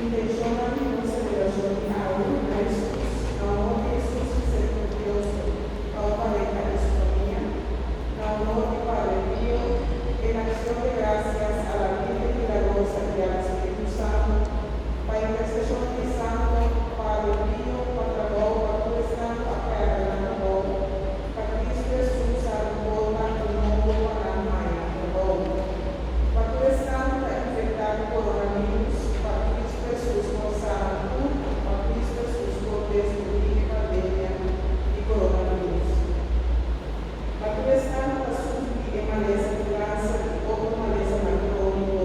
Intenshonnan di nos selebrashon di awe na Hesus, na honor di Hesus Miserikordioso pa un pareha i su famia, na honor di Padre Pio, en akshon de grasias a la Virgen Milagrosa i al Spiritu Santo, pa interseshon di Santo Padre Pio, pa trabou pa tur esnan ku a pèrdè nan trabou, pa Kristu Hesus habri porta di nobo pa nan haña trabou. Pa tur esnan ku ta infektá ku koronavirus, pa Kristu Hesus por sana tur, pa Kristu Hesus por destruí e pandemia di koronavirus. Pa tur esnan ku ta sufri di e malesa di kanser i otro malesanan króniko,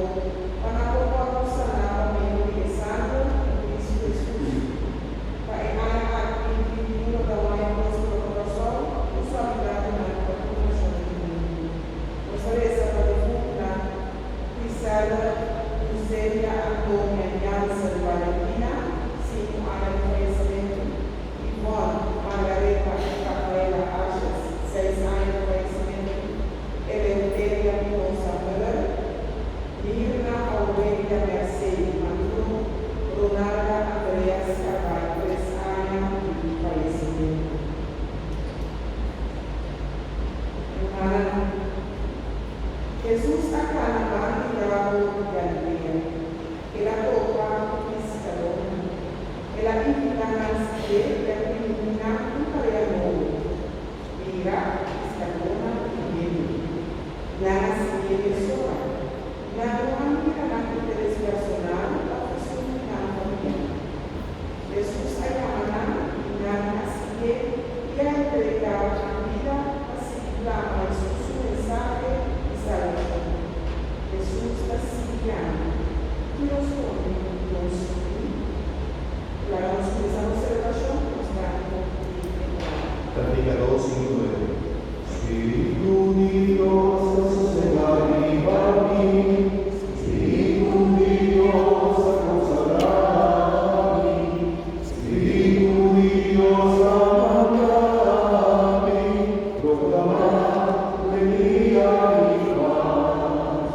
pa nan por wòrdu saná pa medio di e sanger di Kristu Hesus. Pa e aña aki 2021 ta un aña próspero pa Kòrsou i su habitantenan i pa tur nashonnan di mundu. Nos ta resa pa defuntunan Priscella Lucelia Antonia Jansen Valentina, 5 aña di fayesimentu, Yvonne Margaretha Rafaela Asjes, 6 aña di fayesimentu, Eleuteria Mimosa Muller, Mirna Aurelia Mercé Maduro, Ronalda Andreas Carvalho, 3 aña di fayesimentu. Rumannan, Hesus a kana ban di Lago di Galilea. El a topa ku piskadónan. El a invitá nan siguié i a primintí nan un tarea nobo, bira piskadónan di hende. Nan a siguié mesora. Nan no a mira nan interes personal òf esun di nan famia. Hesus a yama nan i nan a siguié i a entregá nan bida pa sigui plama Hesus su mensahe di salbashon. Hesus ta sigui yama. Ki rosponde nos tin? Laga nos kuminsá nos selebrashon ku nos kantiko di entrada. Kantika dos i nuebe. Spiritu di Dios ta sosegá riba mi, Spiritu di Dios a konsagrá mi, Spiritu di Dios a manda mi proklamá alegria i pas.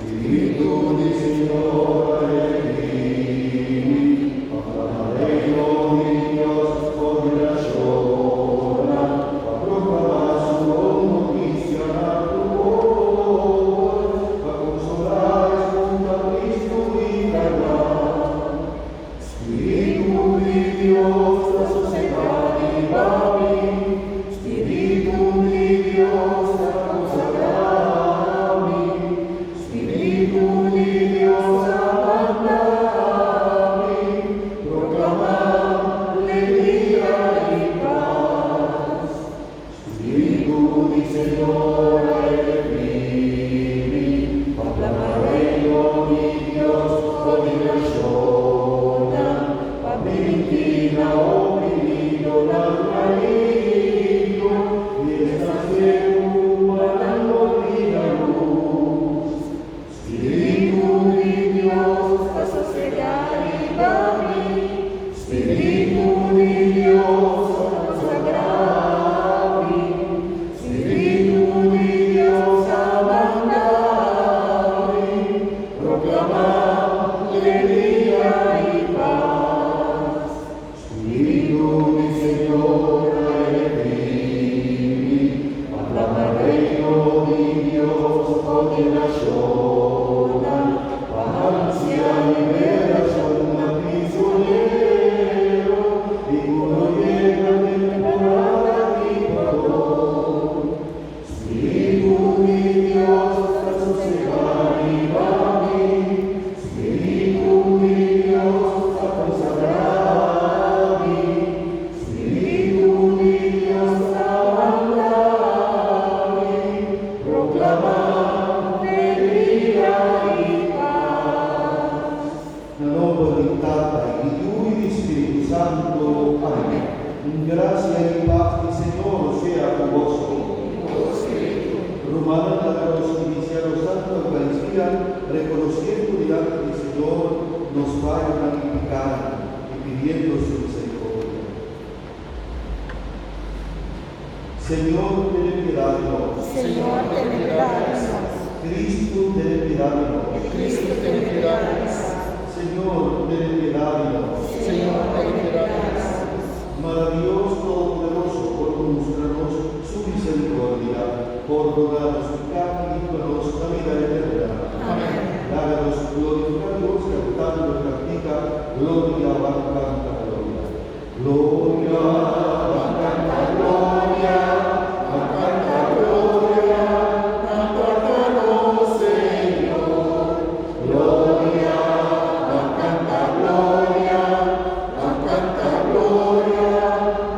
Spiritu di Señor a elegí mi pa plama reino di Dios for di nashonnan, pa proklamá su bon notisia na tur pober, pa konsolá esun ta tristu i kargá. Spiritu di Dios ta sosegá riba mi, Spiritu di Dios ta konsagrá mi, Spiritu di Dios a manda mi proklamá alegria i pas. Spiritu di Señor a elegí mi pa plama reino di Dios for di nashonnan, pa primintí na oprimidonan alivio i esnan siegu pa nan por mira lus. Spiritu di Dios ta sosegá riba mi, Spiritu di Dios a konsagrá mi, Spiritu di Dios a manda mi proklamá alegria i pas. Spiritu di Señor a elegí mi pa plama reino di Dios for di nashonnan, pa anunsiá liberashon na prizonero i ku lo yega temporada di pordon. Spiritu di Dios ta sosegá riba mi, Spiritu di Dios ta konsagrá mi, Spiritu di Dios ta manda mi proklamá alegria i pas. Na nòmber di Tata i di Yu i di Spiritu Santu. Amèn. Grasia i pas di Señor sea ku boso. Rumannan, laga nos inisiá nos Santa Eukaristia rekonosiendo dilanti di Señor nos fayonan i pikánan i pidiendo Su miserikordia. Señor, tene piedat di nos. Señor, tene piedat di nos. Cristo, tene piedat di nos. Cristo, tene piedat di nos. Señor, tene. piedad di nos. Señor, tene piedad di nos. Mara Dios Todopoderoso por mustra nos su misericordia, pordona nos pica y hiba nos na bida eterno. Amén. Laga nos glorifica Dios cantando e cantica Gloria, ban canta gloria. Gloria, ban canta gloria, ban canta gloria, canta nos Señor. Gloria, ban canta gloria, ban canta gloria,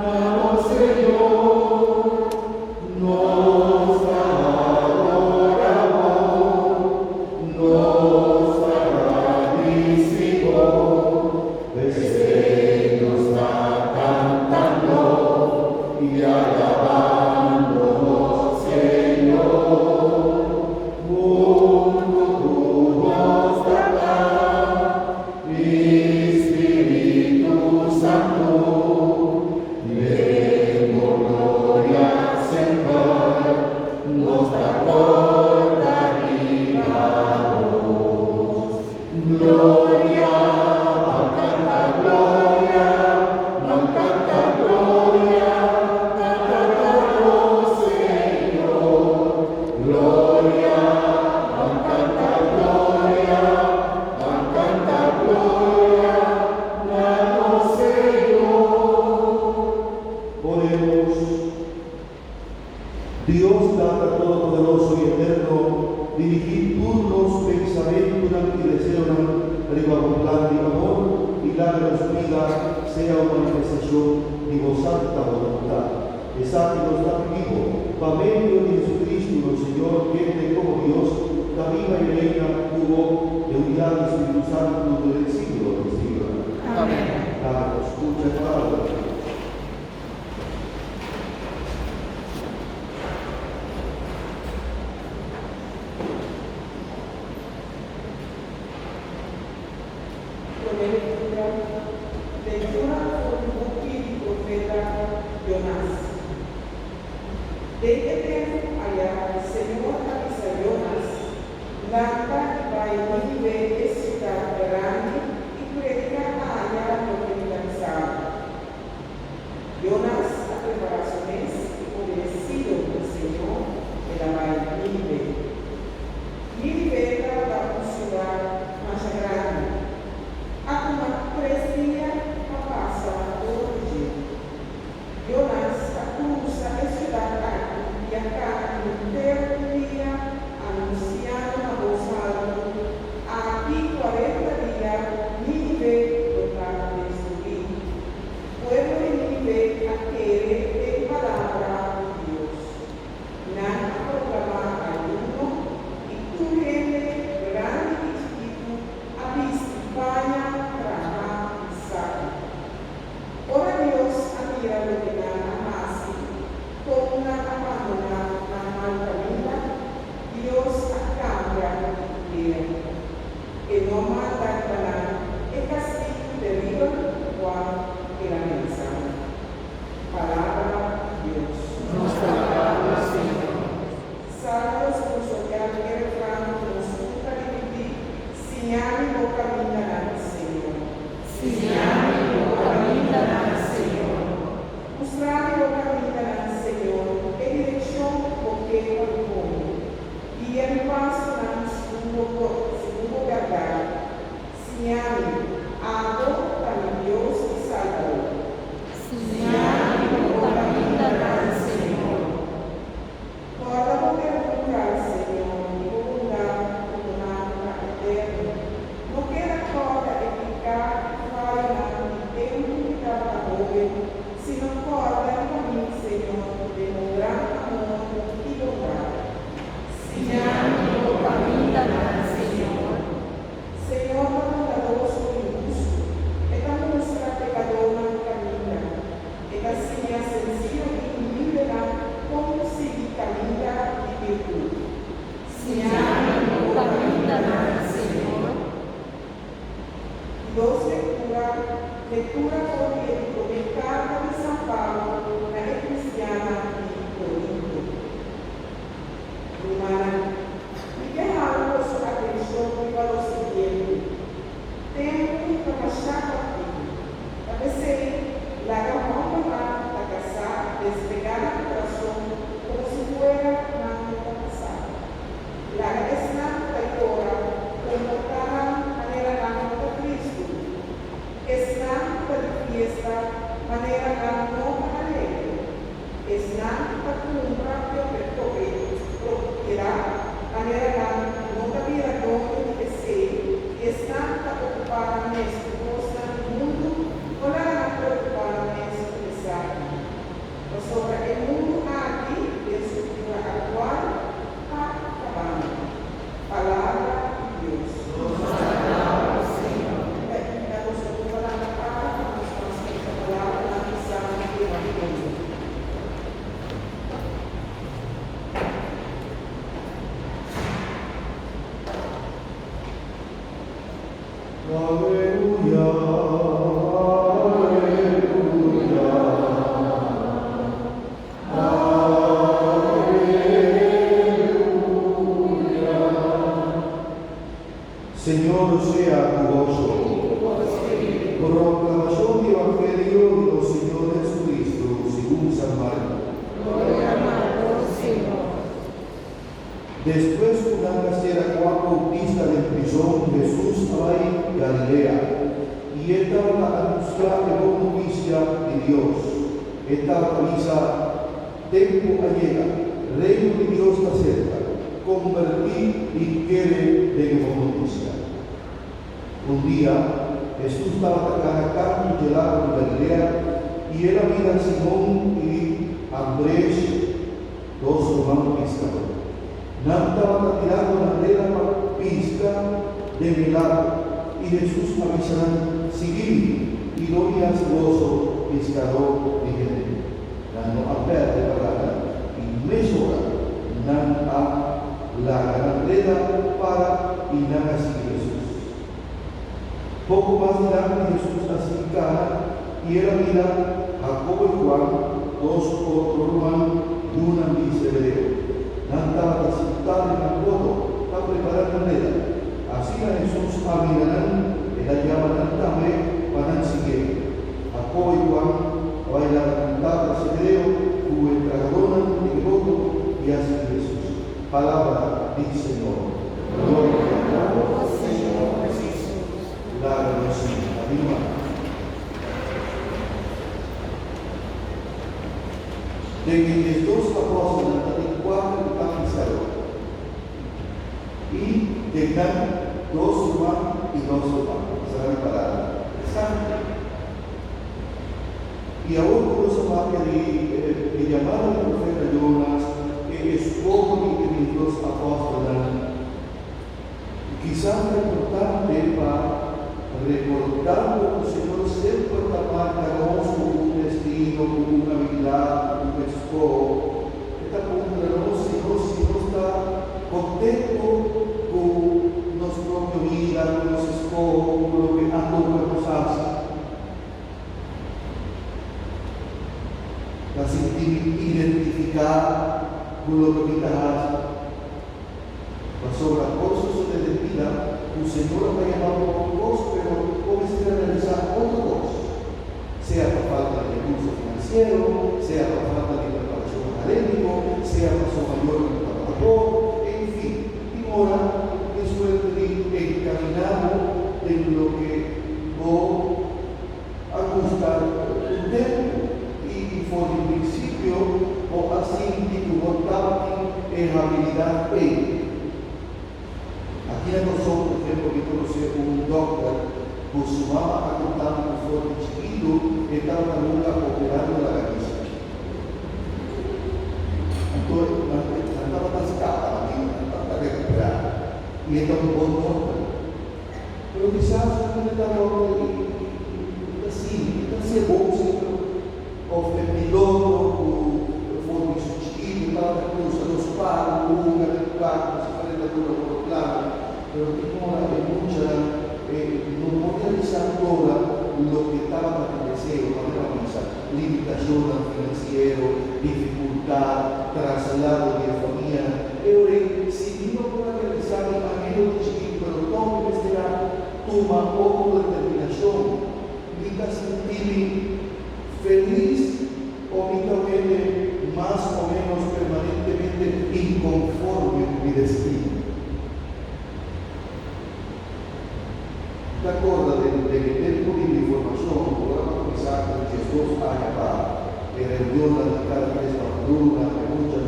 nos Señor. Nos adoramos, nos agradecimos, desde nos está cantando y alabándonos, Señor. Junto con nos Tata, Espíritu Santo, Demos gloria, Señor, nos da corda Gloria, canta gloria, canta gloria, canta Señor. Gloria, canta gloria, canta gloria, Señor. Oremos. Dios Tata Todopoderoso y Eterno, dirigi tur nos pensamentonan y deseonan riba bo plan di amor y laga nos bida sea un manifestacion di bo santa boluntad. Esaki nos ta pidi Bo, pa medio di Jesucristo, nos Señor, kende como Dios, ta biba y reina cu Bo, den unidad di Spirito Santo, den siglo di siglo. Amén. Laga nos scucha e palabra di Dios. Prome lectura. Lectura for di buki di profeta Jonas. Den e tempu aya Señor a bisa Jonas, Lanta i bai Nínive, e siudat grandi, i prediká aya loke mi ta bisa bo. Jonas a prepará su mes i obedesido na Señor el a bai Nínive. Nínive tabata un siudat masha grandi. A tuma tres dia pa pasa dor di dje. Jonas a krusa e siudat aki i a kana henter un dia anunsiando na bos haltu, Aki kuarenta dia Nínive lo ta destruí. Pueblo di Nínive a kere den palabra di Dios. Nan a proklamá ayuno i tur hende, grandi i chikitu, a bisti paña trahá di saku. Ora Dios a mira loke nan a hasi, kon nan a bandoná nan mal kaminda, Dios a kambia di idea. E no a manda riba nan e kastigu teribel kua el a menasá nan. Palabra di Dios. Nos ta alabá Bo, Señor. Salmo responsorial E refran ku nos tur ta ripití, Siña mi bo kamindanan, Señor. Siña mi bo kamindanan, Señor. Mustra mi bo kamindanan, Señor, e direkshon ku bo ke pa mi pone. Guia mi pasonan segun bo segun bo bèrdat. Siña mi, abo ta mi Dios i Salbador. Siña mi bo kamindanan, Señor. Kòrda bo ternura, Señor, i bo bondat ku duna ta eterno. No keda kòrda e piká i fayonan di tempu mi tabata hóben, sino kòrda riba mi, Señor, den bo gran amor i bondat. Siña mi bo kamindanan, Señor. Señor ta bondadoso i hustu, e ta mustra pekadónan kaminda. E ta siña sensiyo i humildenan kon sigui kaminda di birtut. Siña mi bo kamindanan, Señor. Di dos lectura, Lectura for di e di promé carta di San Pablo na e cristiannan di Corinto. Rumannan, mi ke hala boso atencion riba lo siguiente, Tempu ta mashá. Manera nan no ta alegre. Esnan ku ta kumpra propiedat, manera nan no ta bira doño di esei, i esnan ku ta okupá nan mes ku kosnan di mundu, no laga nan preokupá nan mes ku esaki. Pasobra e mundu aki, den su figura aktual, ta kabando. Palabra di Dios. Nos ta alabá bo, Señor. Ta invitá boso tur pa lanta para pa nos por skucha palabranan di Santu Evangelio. Aleluya, aleluya, aleluya. Señor sea ku boso. Proklamashon di Evangelio di nos Señor Jesucristo segun San Marko. Gloria na bo, Señor. Despues ku nan a sera Juan Boutista den prizon, Hesus a bai Galilea, i e tabata anunsiá e bon notisia di Dios. E tabata bisa, Tempu a yega, Reino di Dios ta serka, kombertí i kere den e bon notisia. Un dia, Hesus tabata kana kantu dje lago di Galilea, i el a mira Simon i Andres, Dos ruman piskadó. Nan tabata tirando nan reda pa piska den e lago, i Hesus a bisa nan, Sigui mi, i lo mi hasi boso piskadó di hende. Nan no a pèrdè palabra, i mesora nan a laga nan reda para i nan a sigui Hesus. Poko mas dilanti Hesus a sigui kana i el a mira Hakobo i Juan, dos otro ruman yunan di Zebedeo. Nan tabata sintá den nan boto pa prepará nan reda. Asina Hesus a mira nan, el a yama nan tambe pa nan siguié. Hakobo i Juan a bai laga nan tata Zebedeo ku e trahadónan di e boto i a sigui Hesus. Palabra di Señor. Gloria na bo, Señor Jesus. Laga nos sinta riba. Den e 12 apòstelnan ta tin kuater ku ta piskadó, i den nan dos ruman i dos ruman. Esaki ta palabra interesante. I awor ku nos a papia di e yamada di profeta Jonas, e eskoho di e 12 apòstelnan, kisas ta importante pa rekordá ku Señor semper ta marka nos ku un destino, ku un abilidat, ku un eskoho. E ta puntra nos si nos si nos ta kontentu ku nos propio bida, ku nos eskoho, ku loke a toka nos hasi. Ta sinti mi identifiká ku loke mi ta hasi. Pasobra por sosodé den bida ku Señor ta yama bo pa un kos pero bo mester a realisá otro kos, sea pa falta di rekurso finansiero, sea pa falta di preparashon akadémiko, sea paso mayornan no tabata por, en fin, tin ora ku tin suerte di enkaminá bo den loke bo a gusta un tempu i for di prinsipio bo a sinti ku bo tabatin e habilidat ei. Aki na Kòrsou, por ehempel, mi konosé un dòkter ku su mama a konta mi ku for di chikitu e tabata hunga operando lagartisa. Anto nan tabata skapa, nan tabata rekuperá i e ta un bon dòkter. Pero kisas un hende ta wòrdu i i ta sinti, i ta hasié bon si, pero òf e piloto ku for di su chikitu tabata krusa dos palu, hunga den plak ku si fuera ta dura por plano, pero tin ora e muchanan e no por realisá tora loke tabata nan deseo, manera a bisa, limitashonnan finansiero, difikultat, traslado di e famianan. E ora ei, si mi no por a realisá mi anhelo di chikitu, pero tòg mi mester a tuma otro determinashon, mi ta sinti mi felis o mi ta wende mas o ménos permanentemente inkonforme ku mi destino? Mi ta kòrda den den e tempu di mi formashon, ora mi a kuminsá ku 12 aña. Reunion kada 3 pa luna, e mucha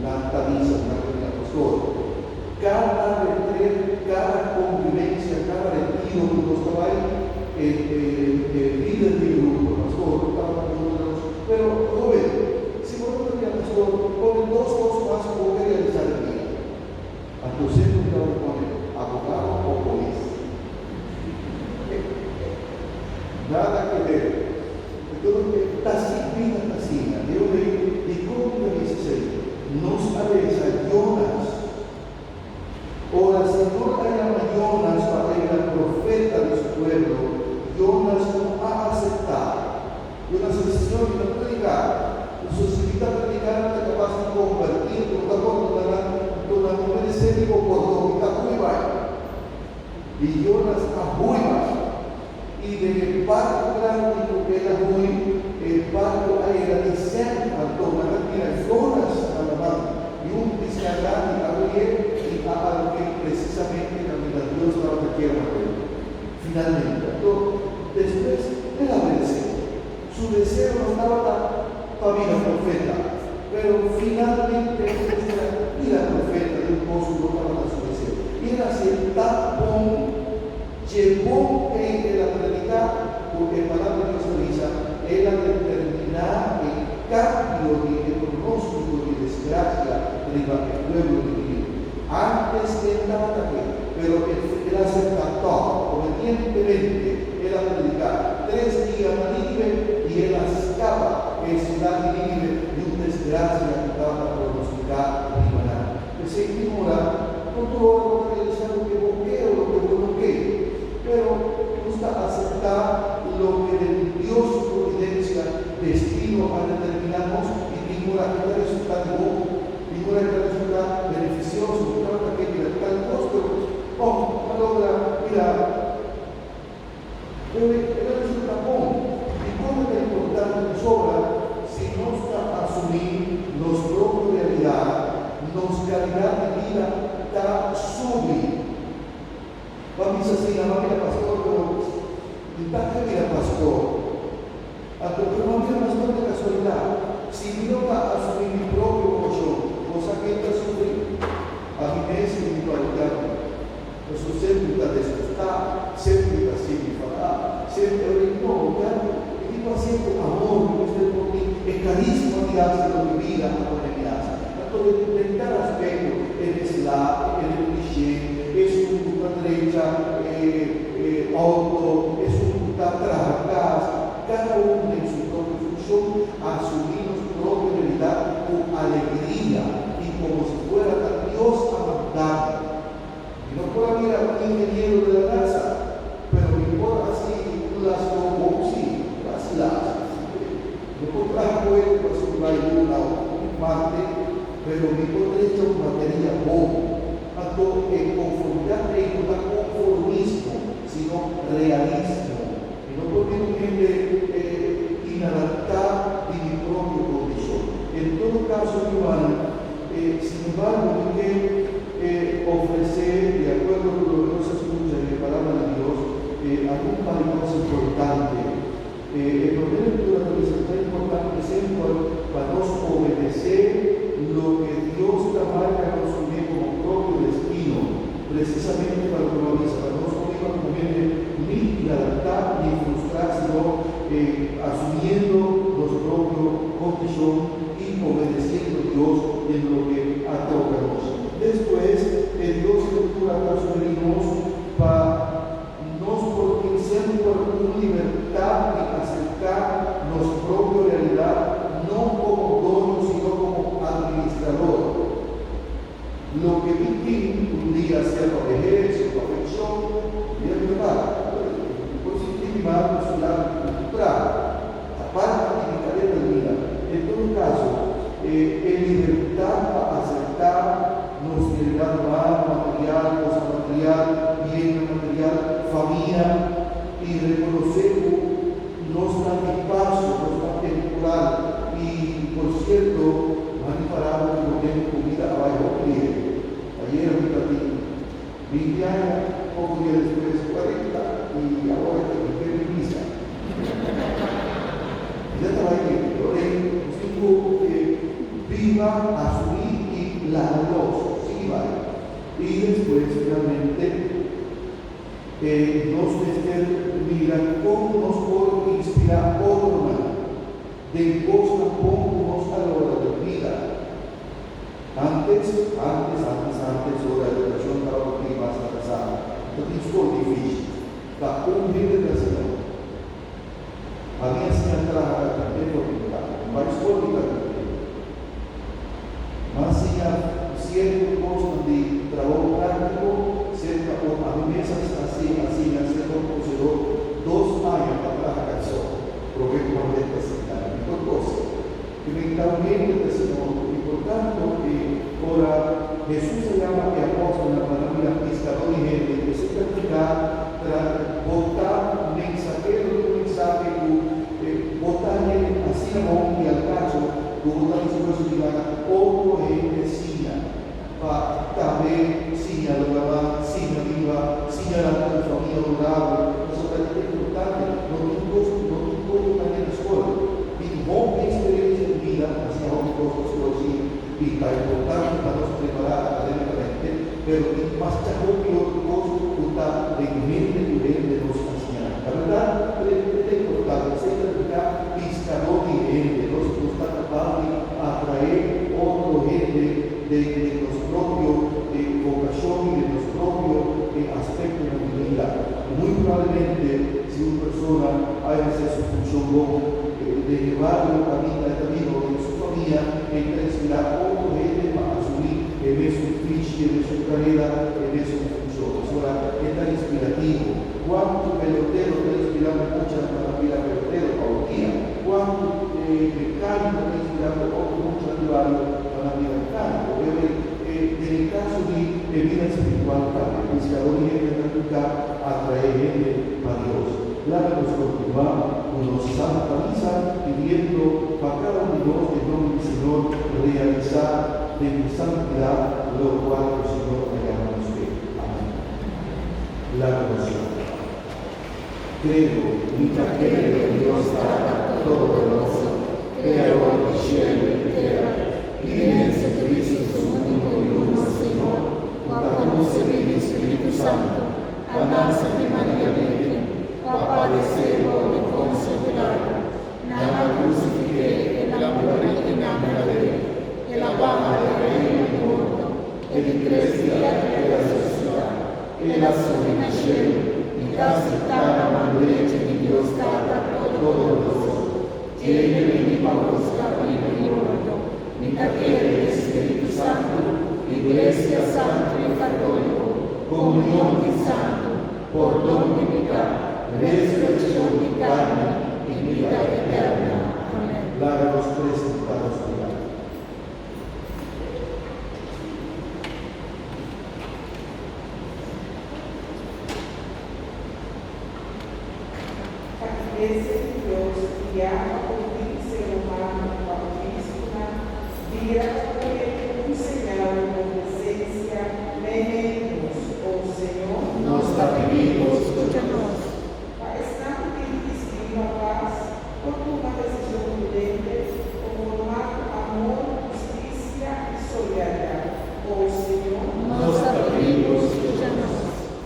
nan ta bisa na pastor. Kada retret, kada konvivensia, kada retiro ku nos bai, e lider di grupo, pastor, tabata ku nos. Pero, hóben, si bo no ta pastor, pone dos kos mas ku bo ke realisá den bida. Anto semper tabata pone abogado òf polis. Nada ke ber. Anto, ta asina, bida ta asina. Eu di kon ta bisa esei? Nos a lesa Jonas. Ora Señor a yama Jonas pa bira profeta di su pueblo, Jonas no a aseptá. Jonas a bisa: "Señor, mi no prediká. Si mi ta prediká, no ta kapas di kombertí, no ta pordoná, anto nan no meresé di bo pordon, mi ta hui bai." I Jonas a hui bai. I den e barku grandi ku el a hui, e barku a yega di Sem, anto nan a tira Jonas na laman. I un piská grandi a golié i a alok'é presisamente kaminda Dios tabata kier mat'é. Finalmente, anto, despues el a obedesé. Su deseo no tabata pa bira profeta, pero finalmente el mester a bira profeta di un kos ku no tabata su deseo. I el a aseptá bon dje bon ei el a prediká, ku e Palabra di Dios ta bisa, el a determiná e kambio di e pronóstiko di desgrasia riba e pueblo di Nínive. Ántes el tabata ke, pero el a aseptá tòg, obedientemente el a prediká 3 dia na Nínive i el a skapa e siudat di Nínive di un desgrasia ku tabata pronostiká riba nan. P'esei tin ora, no tur ora bo ta realisá loke bo ke o loke bo no ke, pero nos ta aseptá loke den Dios su providensia destino a determiná nos i tin ora e ta resultá di bon, tin ora e ta resultá benefisioso. Mi tabata ke mira tal kos, pero oh, a logra mira, pero e ta resultá bon. Dikon e ta importante? Pasobra si nos ta asumí nos propio realidat, nos kalidat di bida ta subi. Bo a bisa asina: "M'a bira pastor, pero mi ta ke bira pastor." Anto, pero m'a bira pastor di kasualidat. Si mi no ta asumí mi propio vokashon, bo sa ken ta sufri? Ami mes i mi parokiano. Pasobra semper mi ta disgustá, semper mi ta sinti fadá, semper eu di no, ya mi tin ku hasié ku amor, mi mester por tin e karisma di hasi loke bida a pone mi hasi. Anto den kada aspekto, e deslá, e negligé, esun ku ta drecha e outo, esun ku ta traha kas, kada un den su propio funshon, asumí nos propio realidat ku alegria i komo si fuera ta Dios a mandá mi. Mi no por a bira un ingeniero de la NASA, pero mi por hasi un las robot, sí, por hasi las. No por traha cohete pa subi bai luna of Marte, pero mi por drecha un bateria bon. Anto e conformidad ei no ta conformismo, sino realismo. Mi no por bira un hende inadaptá di mi propio kondishon. En todo kaso, mi rumannan, sin embargo, mi ke ofresé, di akuerdo ku loke nos a skucha den e Palabra di Dios, algun par di kos importante. E promé lektura ta bisa ku ta importante semper pa nos obedesé loke Dios ta marka nos kuné komo propio destino, presisamente pa loke bo a bisa, pa nos no biba komo hende ni inadaptá ni frustrá, sino asumiendo nos propio kondishon i obedesiendo Dios den loke a toka nos. Despues, e dos lektura ta sugerí nos pa nos por tin semper un libertat di aseptá nos propio realidat, no komo doño sino komo administrador. Loke mi tin un dia sea pa behes o pa penshon, un dia mi ta paga. Mi por sinti mi mal ku su lado ku mi traha. Ta parti di mi kadena di bida. En todo kaso, e libertat pa aseptá nos realidat humano, material, kosnan material, biennan material, famia, i rekonosé ku nos ta di paso, nos ta temporal. I por sierto, mani pará último tempu kumida a bai hopi lihe. Ayera mi ta tin 20 aña, poko dia despues 40 i awor aki mi ke mi bisa. Bida ta bai lihe. Lo rei nos Kon nos por inspirá otronan den kosnan bon ku nos a logra den bida. Antes, antes, antes, antes, ora edukashon tabata un tiki mas atrasá, ta tin skol difísil pa un hende ta siña otro. Ami a siña traha karpintero for di mi tata, mi bai skol di karpintero. Mi a siña sierto kosnan di trabou práktiko serka un ami mes a siña serka un kosedor dos aña pa traha karson promé ku mi a drenta seminario. Mi por kose. I mi ta un hende ta Señor, i por tanto e ora Hesus a yama e apòstelnan pa nan bira piskadó di hende, esei ta nifiká tra bo ta mensahero di un mensahe ku bo ta hende asina bon i al kaso ku bo ta dispuesto di laga otro hende siña pa tambe siña logra mas, siña biba, siña lanta un famia honorabel, pasobra e ta importante, no tin kos, no tin tur ku ta hende skol. Tin hopi experiencia di bida, asina hopi cos pa scoci y ta importante pa nos prepara academicamente, pero tin masha hopi otro cos cu ta den hende cu hende nos a siña. Ta berdad? Pero e ta importante, esey ta nifica piscador di hende, nos nos ta capaz di atrae otro hende den den nos propio vocacion y den nos propio aspectonan di bida. Y muy probablemente si un persona a ehercé su funcion bon den e bario caminda e ta biba o den su famia, e ta inspirá otro hende pa asumí e mesun fishi, e mesun carera, e mesun funcion. Pasobra e ta inspirativo. Cuantu pelotero ta inspirando muchanan pa nan bira pelotero pa un dia? Cuantu mecánico ta inspirando otro muchanan di bario pa nan bira mecánico? Den e caso di e bida spiritual tambe, piscador di hende ta cuca atraé hende pa Dios. Laga nos kontinuá ku nos Santa Misa pidiendo pa kada un di nos den nomber di Señor realisá den santidat lokual ku Señor a yama nos p'e. Amèn. Laga nos ora. Credo, mi ta kere den Dios Tata Todopoderoso, Kreador di shelu i tera, i den Jesucristo, su úniko Yu, nos Señor, ku a konsebí di Spiritu Santu, a nase di Maria Bírgen, ku a padesé bou di Ponsio Pilato, nan a krusifik'é, el a muri i nan a der'é, el a baha den reino di morto, e di tres dia el a resusitá, el a subi na shelu i ta sintá na man drechi di Dios Tata Todopoderoso. Dje e bini pa husga bibu i morto. Mi ta kere den Spiritu Santu, Iglesia Santu i Katóliko, komunion di santu, pordon di piká, resurekshon di karni i bida eterna. Amèn. Laga nos presentá nos dilanti. Ta Iglesia di Dios guiá pa un ser humano pa obispunan bira pa un señal di bo presencia meimei di nos, o Señor. Nos ta pidi bo scucha nos. Pa esnan cu tin di disidí pa pas por tuma decision prudente conformá cu amor, husticia y solidaridad, o Señor. Nos ta pidi bo scucha nos.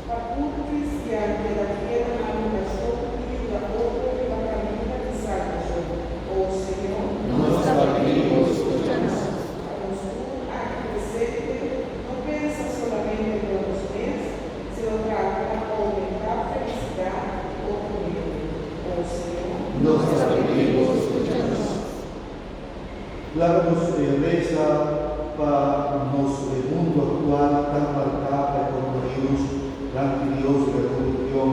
Pa tur kristian keda fiel na nan vokashon i yuda otro riba kaminda di salbashon. O Señor. Nos ta pidi Bo skucha nos. Pa nos tur aki presente no pensa solamente riba nos mes, sino trata pa oumentá felisidat di otro hende. O Señor. Nos ta pidi Bo skucha nos. Laga nos resa pa nos mundu aktual tan marká pa e coronavirus. Danki Dios riba e religion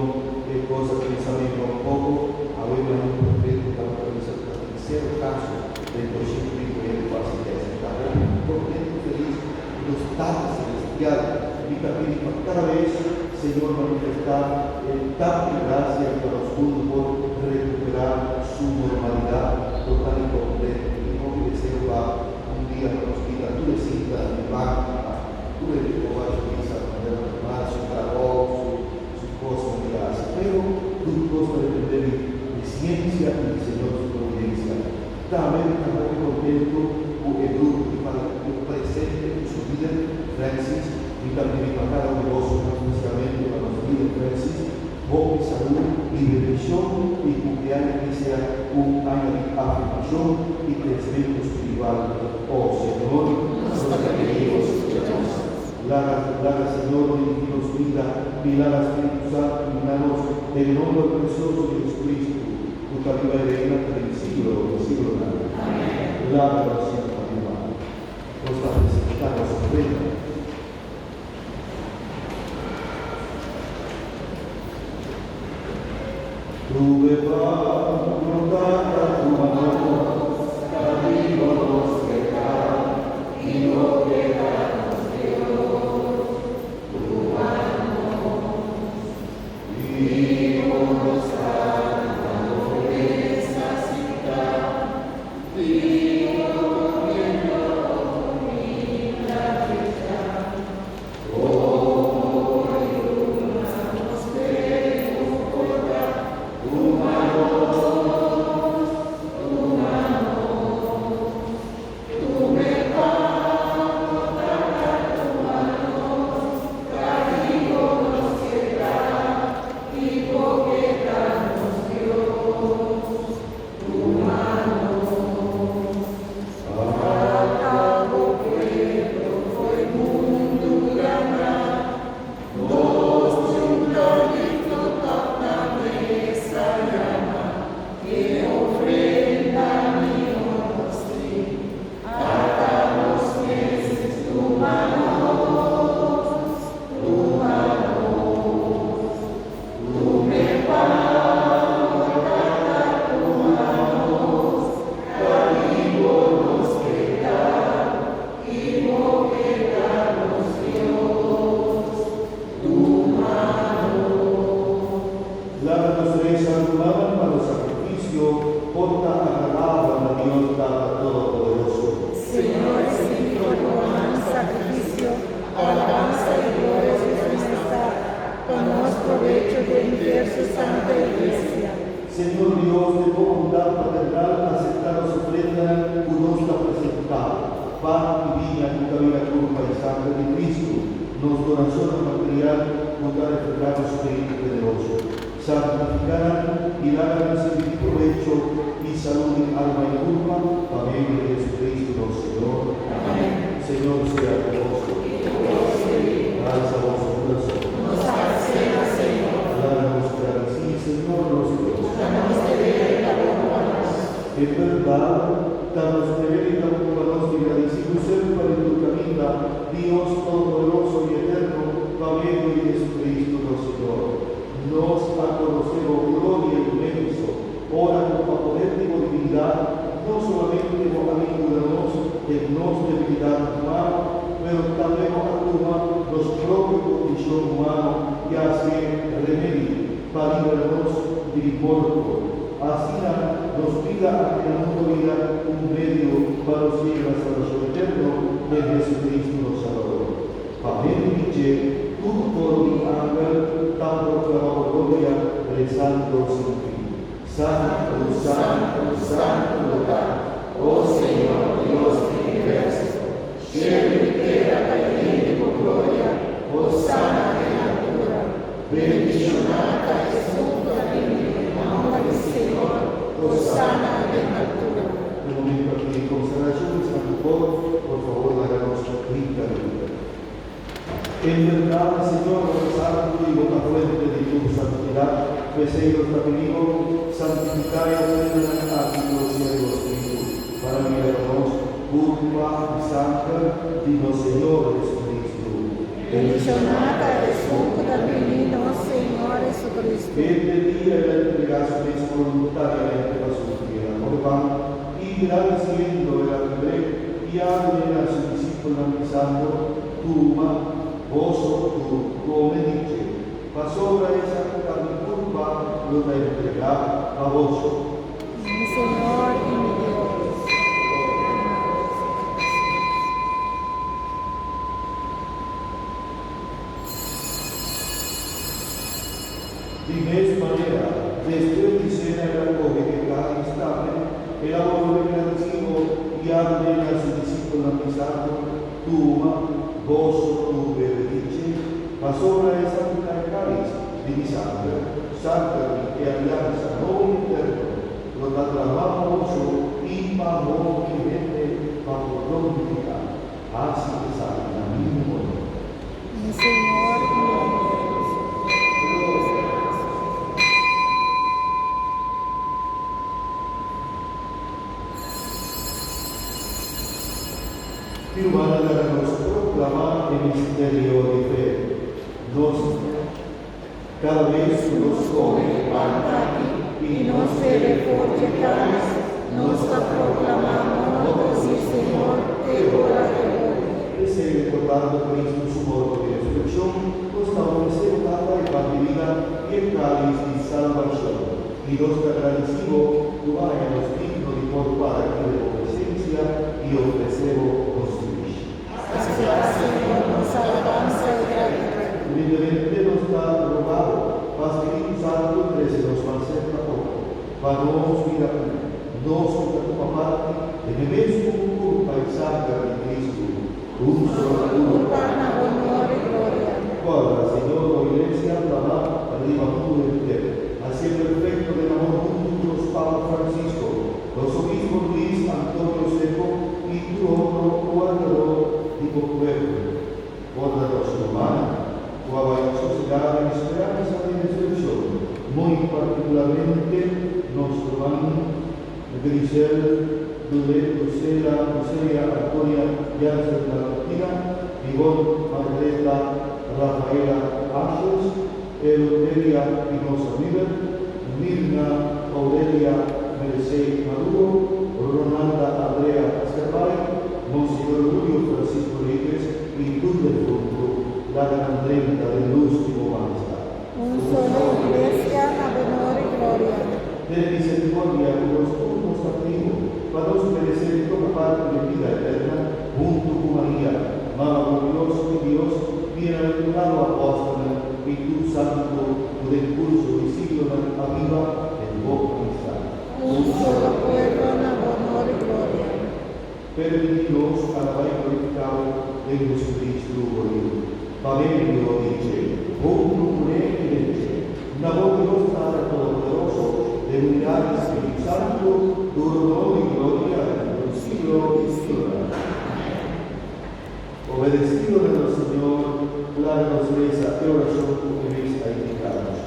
e kos a kuminsá mengua un poko. Awe maña un portret ku tabata bisa ku ta tin sero kaso den 200 mil hende ku hasi tèst. Mi ta hopi kontentu felis ku nos Tata Selestial. Mi ta pidi pa kada bes Señor manifestá e tantu grasia riba nos mundu por rekuperá su normalidat total i kompleto. Mi tin hopi deseo pa un dia pa nos kita tur e sinta di banki pa tur hende por bai su misa di manera normal, su trabou, su su kosnan di hasi. Pero tur kos ta dependé di di siensia i di Señor su providensia. Tambe mi ta hopi kontentu ku e grupo di parlamento presente ku su lider, Francis. Mi ta pidi pa kada un di boso, espesialmente pa nos lider Francis, hopi salú. i bendishon i ku e aña aki sea un aña di afirmashon i kresmentu spiritual. O Señor, Nos ta pidi Bo, skucha nos. Laga, laga Señor dirigí nos bida i laga Spiritu Santu ilumina nos den e nomber presioso di Jesucristo, ku ta biba i reina te den siglo di siglonan. Amèn. Laga nos sinta, mi ruman. Nos ta presentá nos ofrenda. Tuve pa tata tu mano, castigo nos pecado y no quedanos Dios, tu mano. Vivo nos Laga nos resa rumannan pa nos sakrifisio por ta agradabel na Dios Tata Todopoderoso. Señor, recibi for di bo man sacrificio, alabanza y gloria di su majestad, pa nos probecho di henter su santa Iglesia. Señor Dios, den bo bondad paternal acepta nos ofrendanan cu nos ta presenta, pan y biña cu ta bira curpa y sangre di Cristo, nos donacionnan material cu ta refleha nos spiritu generoso. Santifica nan y laga nan sirbi di probecho y salud di alma y curpa pa medio di Jesucristo nos Señor. Amén. Señor sea cu boso. Y cu bo spiritu. Alsa boso curason. Nos ta hals'é na Señor. Laga nos gradici Señor nos Dios. Ta nos deber y ta bon pa nos. En berdad, ta nos deber y ta bon pa nos di gradici bo semper y tur caminda, Dios Todopoderoso y Eterno, pa medio di Jesucristo nos Señor. Nos a conoce bo gloria inmenso, ora cu pa poder di bo divinidad, no solamente bo a bin yuda nos den nos debilidad humano, pero tambe bo a tuma nos propio condicion humano i a hacié remedi pa libra nos di morto. Asina nos bida aki na mundo bira un medio pa nos yega na salbacion eterno den Jesucristo nos Salbador. Pa medio di dje, tur coro di angel ta proclama bo gloria, rezando sin fin. Santu, santu, santu bo ta, o Señor Dios di universo, cielo i tera ta yen di bo gloria, Hosana den altura. Bendishoná ta esun ku ta bini den nòmber di Señor, Hosana den altura. E momento aki di konsagrashon di Santu Coro, por favor laga nos hinka rudia. En berdad, Señor, bo ta santu i bo ta fuente di tur santidat, p'esei nos ta pidi bo, santifiká e ofrendanan aki ku losia di bo Spiritu, pa nan bira pa nos kurpa i sanger di nos Señor Jesucristo. Bendishoná ta esun ku ta bini nos Señor Jesucristo. Hende dia el a entregá su mes boluntariamente pa sufri, el a kome pan i gradisiendo el a kibr'é i a dun'é na su disipelnan bisando, Tuma, boso tur kome di dje, pasobra esaki ta mi kurpa lo ta entregá pa boso. Mi Señor i mi Dios. Di mes manera, despues di sena el a kohe e kalis tambe, el a bolbe gradisibo i a dun'é na su disipelnan bisando, Tuma, boso tur bebe di dje, pasobra esaki ta e kalis di mi sangre. Sanger di e aliansa nobo i eterno, lo ta dramá pa boso i pa hopi hende pa pordon di piká. Hasi esaki na mi memoria. Mi Señor i mi Dios. Ki humana laga nos proklamá e misterio di fe. Nos kada bes ku nos kome e pan aki i nos bebe for dje kalis, nos ta proklamá morto di Señor te ora e bolbe. P'esei, rekordando Cristo su morto i resurekshon, nos ta ofresé bo Tata e pan di bida i e kalis di salbashon. I nos ta gradisí bo ku a haña nos digno di por para aki den bo presensia i ofresé bo nos sirbishi. Aseptá, Señor, nos alabansa i gratitut. Humildemente nos ta roga bo, pa Spiritu Santu trese nos mas serka otro, pa nos bira un, nos ku ta tuma parti den e mesun kurpa i sanger di Kristu, un solo kurpa. Na honor i gloria. Guarda, Señor, bo Iglesia plamá riba mundu henter. Hacié perfecto den amor huntu cu nos Papa Francisco, nos Obispo Luis Antonio Secco y tur otro wardador di bo pueblo. Guarda nos rumannan cu a bai sosegá den speransa di resureccion, muy particularmente nos ruman Grisel Dule, Lucela, Lucelia Antonia Jansen Lamartina, Ivonne Margareta Rafaela Ashes, Eleuteria Pinoza Miller, Mirna Aurelia Merecey Maduro, Ronalda Andrea Ascapay, Monseñor Julio Francisco Henriquez y tur defunto, laga nan drenta den luz di bo majestad. Un solo Iglesia na bo honor y gloria. Tene misericordia cu nos tur nos ta trigo, pa nos merece di toma parti den bida eterna hunto cu Maria, Mama glorioso di Dios, bienaventurado apostelnan y tur santo cu den curso di siglonan a biba den bo amistad. Un solo pueblo na bo honor y gloria. Permiti nos alabá y glorificá bo den Jesucristo bo Yu. Pa medio di dje, hunto cu ne y den dje, na bo Dios Tata Todopoderoso, den unidad di Spiritu Santo, tur honor y gloria den tur siglo di siglonan. Obedecido na nos Señor, laga nos reza e oracion cu e mes a indica nos,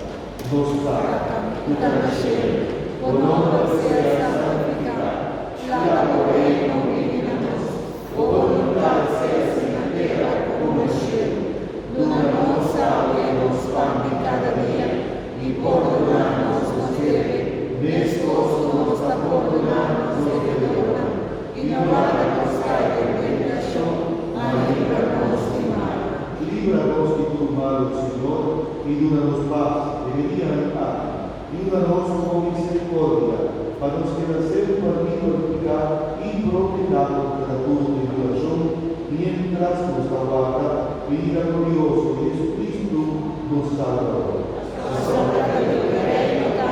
Nos Tata, cu ta na cielo, bo nomber sea santificá, laga bo reino bini na nos, bo boluntad sea hací na tera como na cielo. Duna nos awe nos pan di cada dia, y pordoná nos nos debe, mescos cu nos ta pordoná nos debedornan, y no laga nos cay den tentacion, ma libra nos di mal. Libra nos di tur malu, Señor, y duna nos paz den e dianan aki. Yuda nos cu bo misericordia, pa nos keda semper liber di pica y protehá contra tur tribulacion, mientras nos ta warda binida glorioso di Jesucristo, nos Salbador. Pasobra di bo reino ta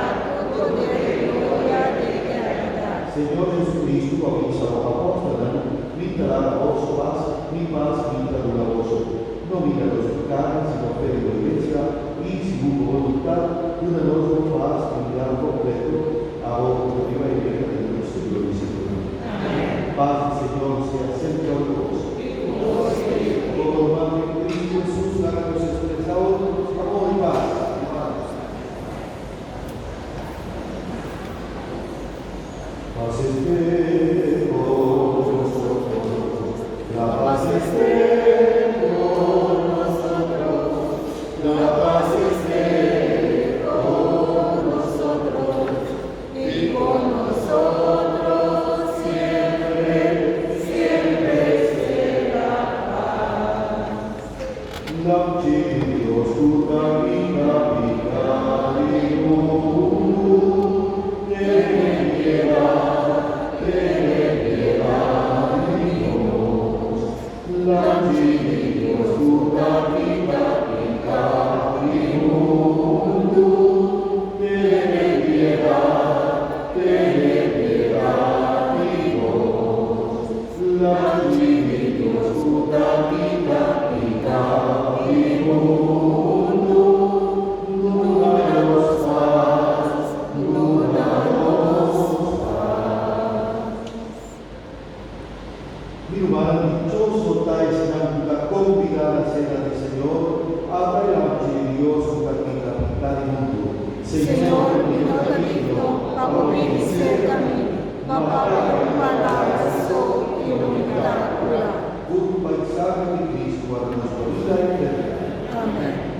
tur poder y gloria den eternidad. Señor Jesucristo a bisa bo apostelnan, Mi ta laga boso pas, mi pas mi ta duna boso. No mira nos picanan, sino fe di bo Iglesia, i segun bo boluntat, duna nos bo pas i unidad kompleto, abo ku ta biba i reina den tur siglo di siglonan. Pas di Señor sea semper ku boso. I ku bo spiritu. Komo ruman den Kristu Hesus, laga nos ekspresá otro nos amor i pas. Paz esté con vosotros, la paz esté con vosotros, la paz esté con nosotros y con nosotros siempre, siempre esté la paz. Lamchi di Dios cu ta kita pica di mundu, tene piedad, tene. warda nos pa bida eterno. Amèn.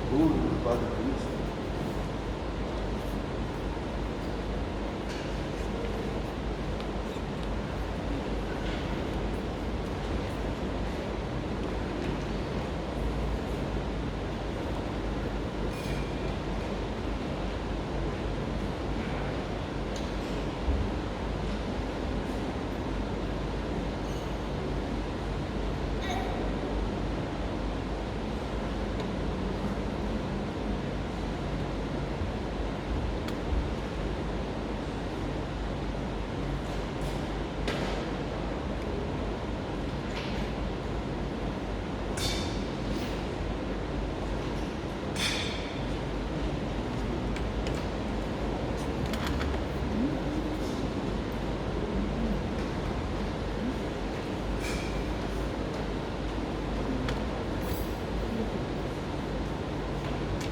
Culpa di Cristo.